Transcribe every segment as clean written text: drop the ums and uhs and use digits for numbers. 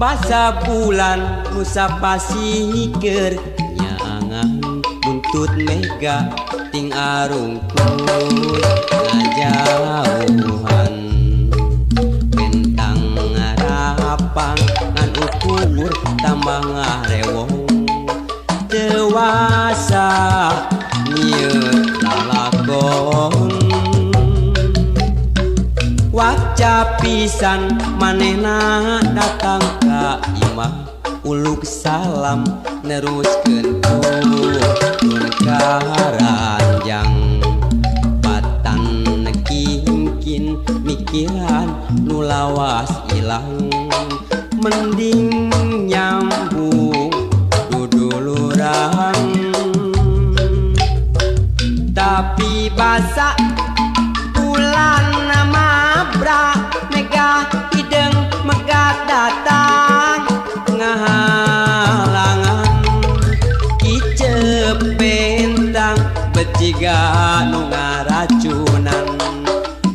Basa bulan nusa pasikeur nyaangan buntut mega ting arungkut ngajauhan bentang ngarapang ngan ukur tambah ngarewong dewasa nyieun lalakon waca pisan manehna datang ka imah uluk salam neruskeun turun ka ranjang patan kingkin mikiran nu lawas ilang mending nyambung duduluran tapi basa bulan mabra mega hideng megat datang ngahalangan kicep bentang beciga nu ngaracunan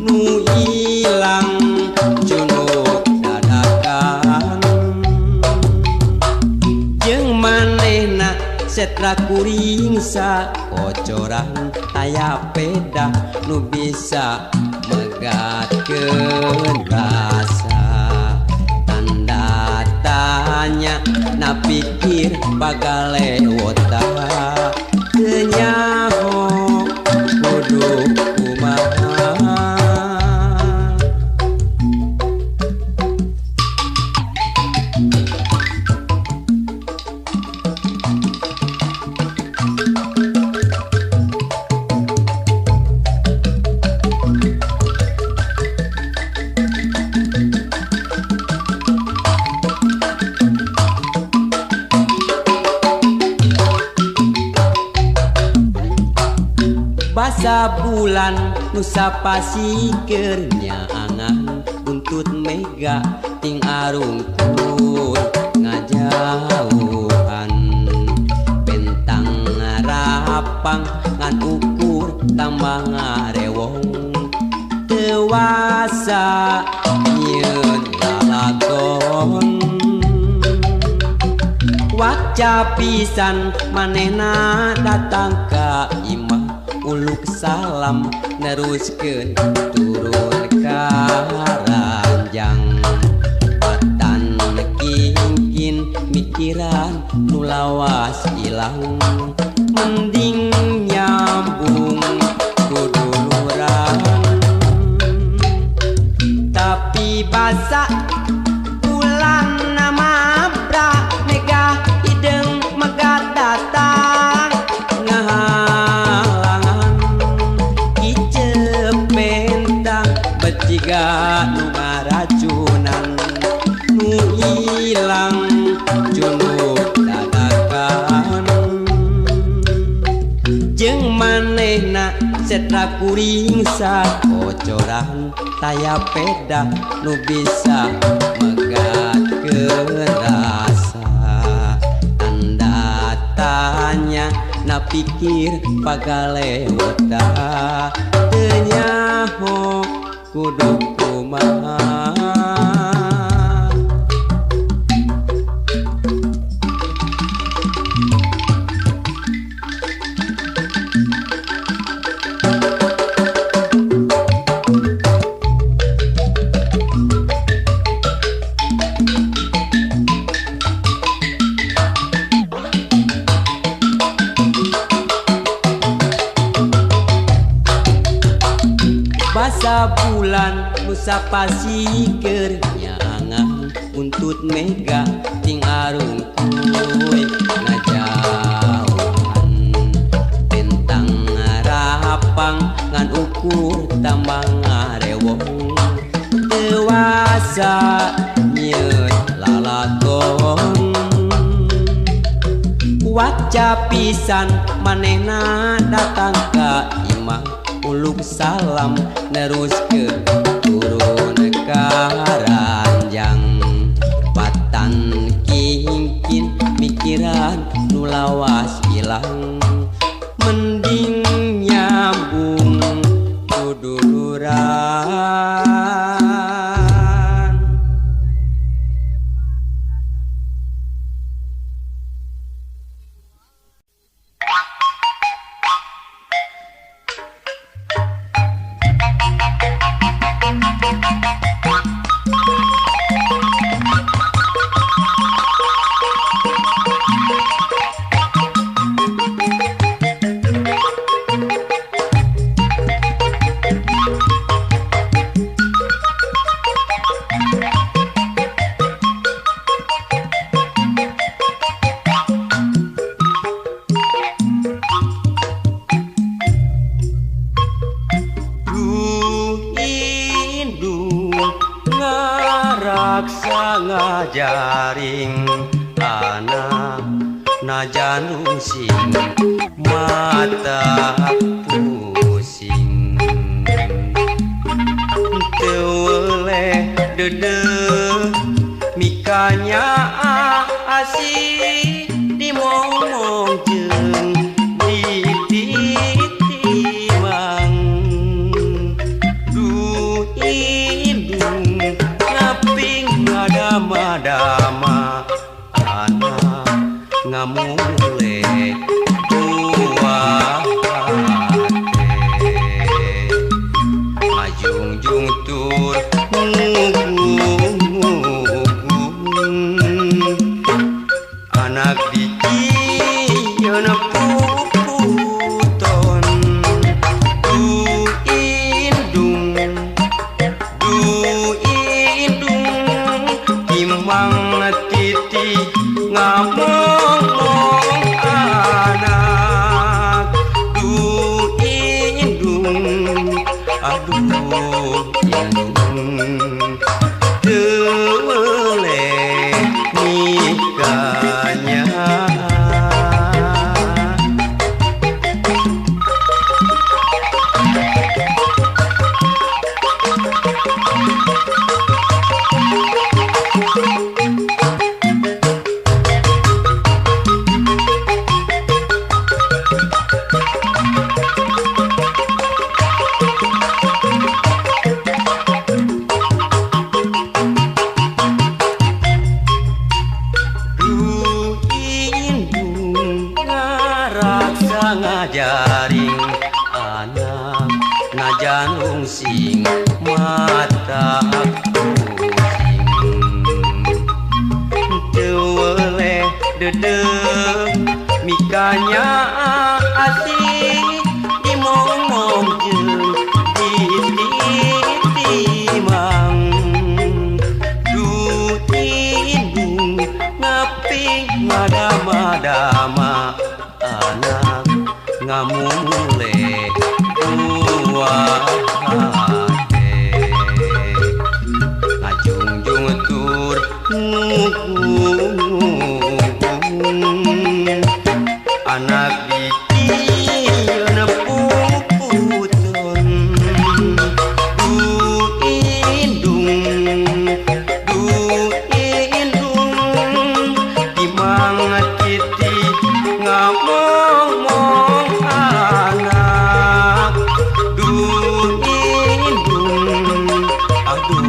nu ilang cunuk dadakan jeung manehna setra kuring sakocoran aya pedah nu bisa megatkeun rasa tanda tanya na pikir pagalewota teu nyaho kudu kumaha. Basa bulan nusa pasikeur nyaangan buntut mega ting arungkut ngajauhan bentang ngarapang ngan ukur tambah ngarewong dewasa nyieun lalakon waca pisan manehna datang ka imah uluk salam neruskeun turun ka ranjang patan kingkin mikiran nu lawas ilang mending nyambung kuduluran tapi basa bulan mabra mega hideng megat datang ngahalangan kicep bentang beciga nu ngaracunan nu ilang cunuk dadakan jeung manehna setra kuring sakocoran taya pedah nu bisa megatkeun rasa tanda tanya na pikir pagalewota teu nyaho kudu kumaha. Basa bulan nusa pasikeur nyaangan buntut mega ting arungkuy ngajauhan bentang ngarapang ngan ukur tambah ngarewong dewasa nyieun lalakon waca pisan manehna datang ka imah uluk salam neruskeun turun ka ranjang patan kingkin mikiran nu lawas ilang mending nyambung kuduluran. Ngaraksa ngajaring anak najan rungsing mata pusing teu weleh deudeuh mikanya asih dimomong jeung dititimang duh indung ngaping ngadama-dama anak ngamule buah hate ngajungjung tur ngugung anak dijieun puputon duh indung timang titi ngamong anak duh indung aduh indung teu weleh nikahnya. Ngajaring anak najan rungsing mata pusing teu weleh deudeuh mikanya asih dimomong jeung dititimang duh indung ngaping ngadama-dama anak ngamule buah hate ngajungjung tur ngugung anak dijieun puputon duh indung timang titi ngamong anak duh indung aduh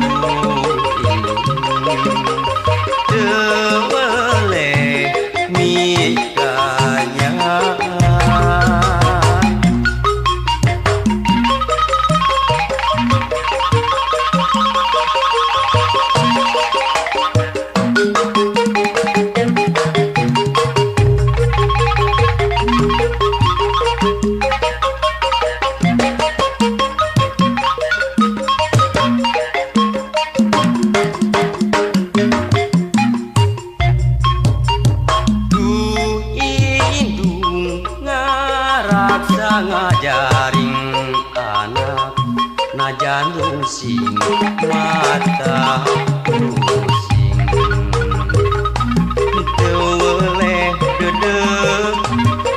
indung teu weleh mikanya. Ngajaring anak najan rungsing mata pusing teu weleh deudeuh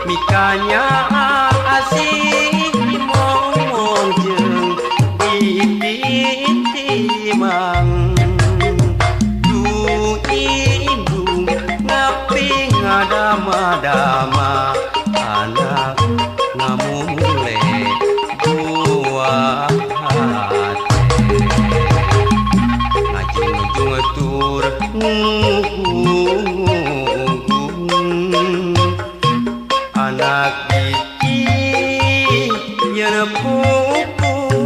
mikanya asih dimomong jeung dititimang duh indung ngaping ngadama-dama anak ngamule buah hate ngajungjung tur ngugung anak dijieun puputon.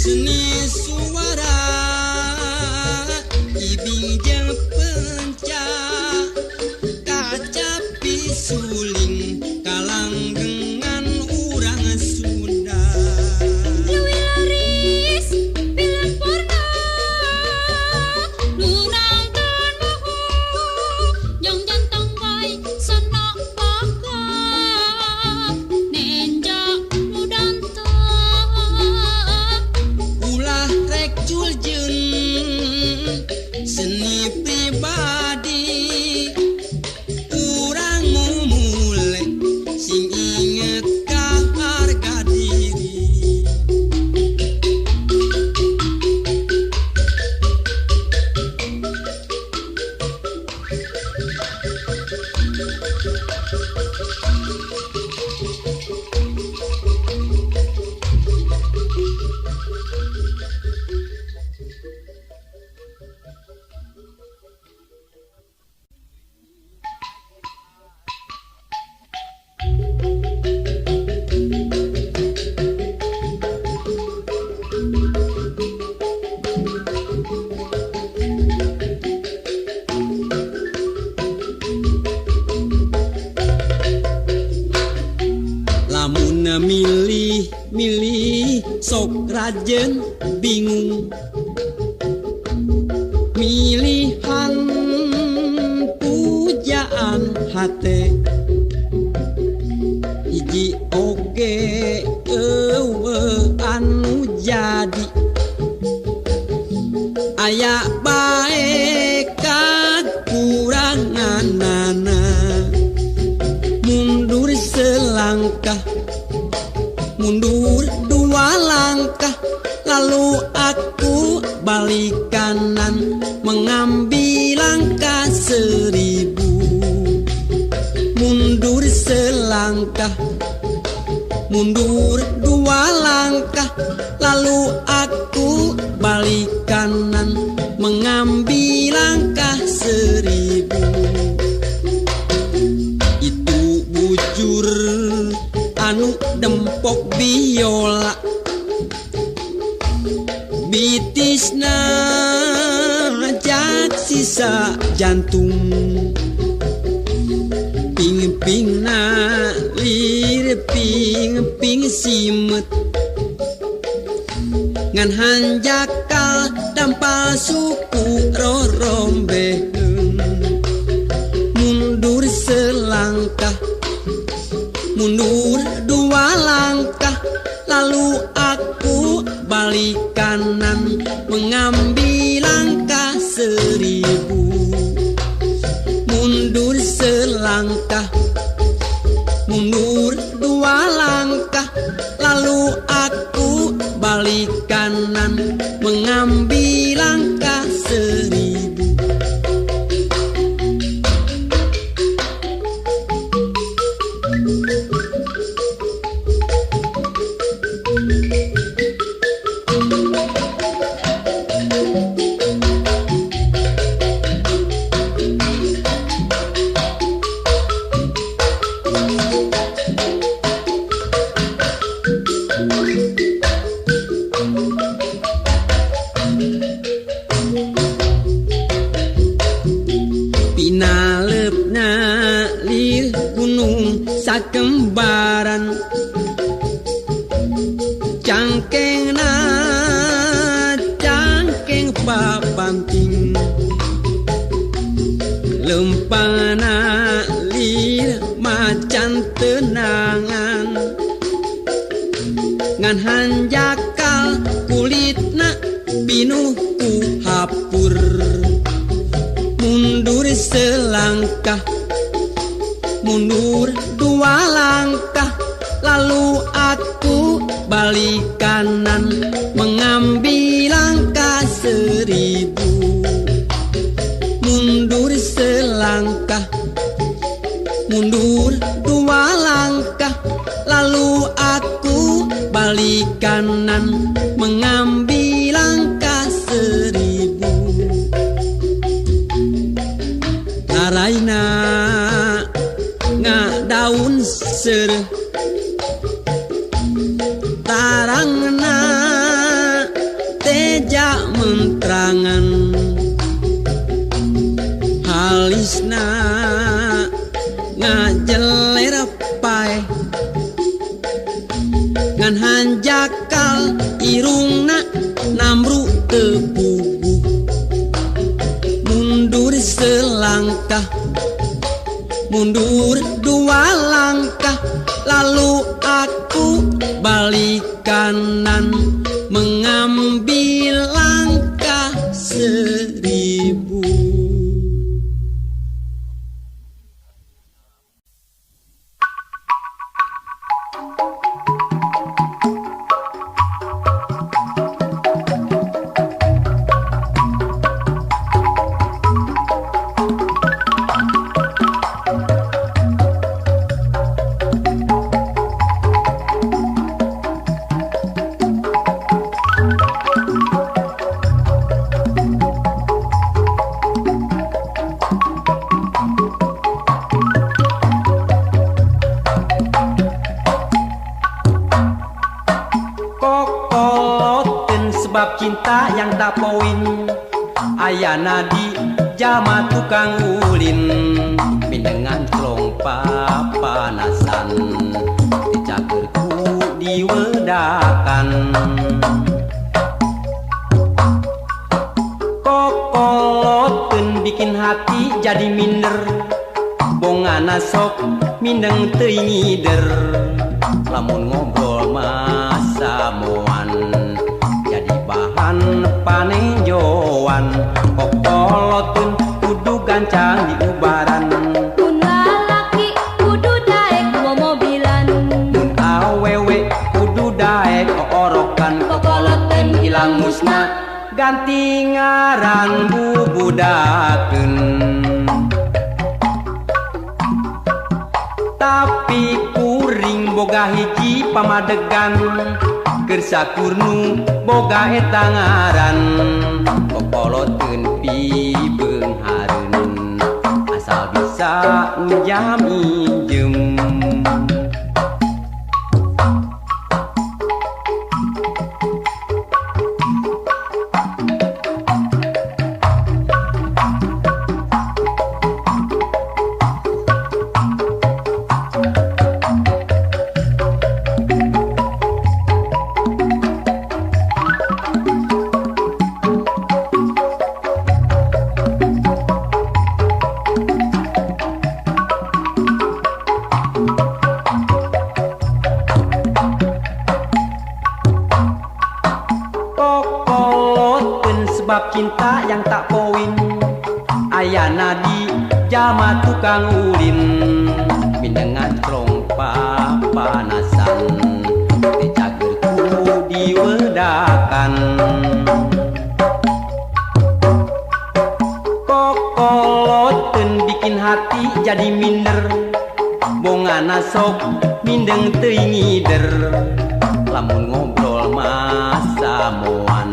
Seni suara ibing jeung pencak kacapi suling kalanggengan urang Sunda. Leuwih laris film porno nu nonton moho jong jantong bae senok bakat nenjo nu danto. Ulah rek culjeun seni pribadi urang mumule sing inget ka harga diri. Lamun milih-milih sok rajen bingung milihan pujaan hate hiji oge eueuh anu jadi aya bae kakuranganana. Mundur selangkah, mundur dua langkah, lalu aku balik kanan mengambil langkah 1000. Mundur selangkah, mundur dua langkah, lalu aku balik kanan mengambil langkah 1000. Itu bujur anu dempok biola bitisna jak sisa jantung ping-pingna lir ping-ping simet ngan hanjakal dampal suku rorombeheun. Mundur selangkah, mundur dua langkah, lalu aku balik kanan mengambil langkah 1000. Mundur selangkah, mundur dua langkah, lalu aku balik kanan mengambil langkah 1000. Pinalepna lir gunung sakembaran cangkengna cangkeng papanting lempangna lir macan tenangan ngan hanjakal kulitna pinuh ku hapur. Mundur selangkah, mundur dua langkah, lalu aku balik kanan mengambil langkah 1000. Mundur selangkah, mundur dua langkah, lalu aku balik kanan mengambil langkah 1000. Taraina ngadaun seureuh tarangna mentrangan halisna ngajeler pae ngan hanjakal irungna namru teu puguh mundur selangkah mundur dua langkah lalu aku balik kanan mengambil langkah 1000. Sebab cinta yang tak poin ayana di jama tukang ulin mindengan clong papanasan dicagerku diwedakan kokoloten bikin hati jadi minder bongana sok mindeng teuing ngider lamun ngobrol masamoan bahan panenjoan kokoloteun kudu gancang diubaran mun lalaki kudu daek momobilan mun awewe kudu daek oorokan kokoloteun hilang musna ganti ngaran bubudakeun tapi kuring boga hiji pamadegan keur sakurnu boga eta ngaran kokoloteun pibeunghareun asal bisa njam injem. Sebab cinta yang tak poin ayana di jama tukang ulin mindengan clong papanasan dicagerku diwedakan kokoloteun bikin hati jadi minder bongana sok mindeng teuing ngider lamun ngobrol masamoan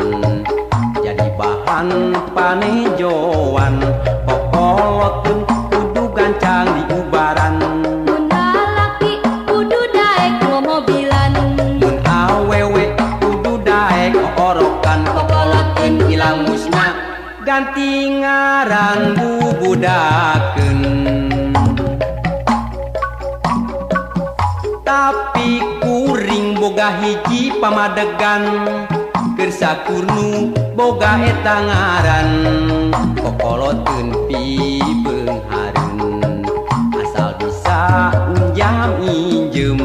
jadi bahan panejoan kokoloteun kudu gancang diubaran mun lalaki kudu daek momobilan mun awewe kudu daek oorokan kokoloteun hilang musna ganti ngaran bubudakeun tapi kuring boga hiji pamadegan keur sakurnu boga eta ngaran kokoloteun pibeunghareun asal bisa njam injem.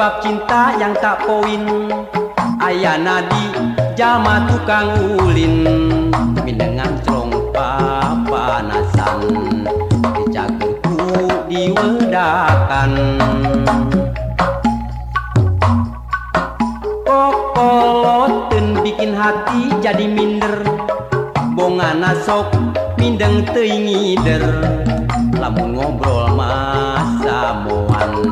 Sebab cinta yang tak poin ayana di jama tukang ulin mindengan clong papanasan dicagerku diwedakan. Kokoloteun bikin hati jadi minder, bongana sok mindeng teuing ngider. Lamun ngobrol masamoan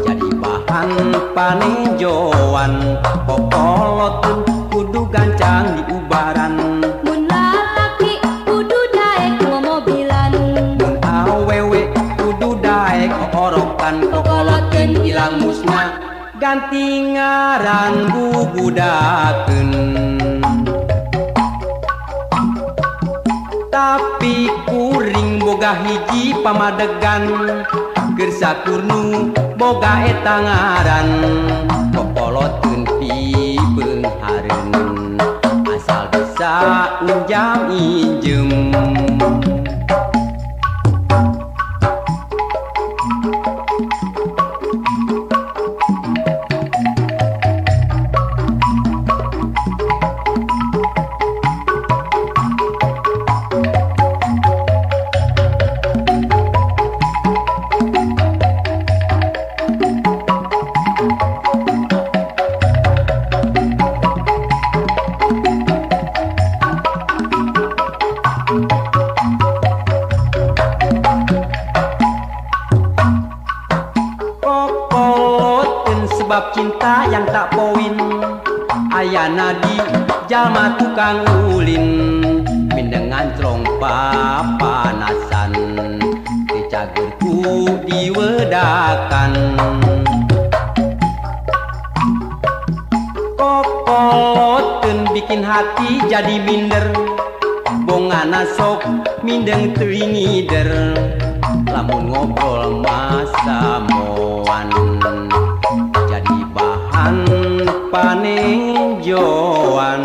jadi bahan panenjoan. Kokoloteun kudu gancang diubaran. Mun lalaki kudu daek momobilan, mun awewe kudu daek orokan. Kokoloteun ilang musnah ganti ngaran bubudakeun. Tapi kuring boga hiji pamadegan, keur sakurnu boga eta ngaran. Kokoloteun pibeunghareun asal bisa injam injem. Kokoloteun sebab cinta yang tak poin, ayana di jalma tukang ulin. Mindeng ngancrong papanasan teu cager ku diwedakan. Kokoloteun bikin hati jadi minder, bongana sok mindeng teuing ngider. Lamun ngobrol masamoan jadi bahan panenjoan.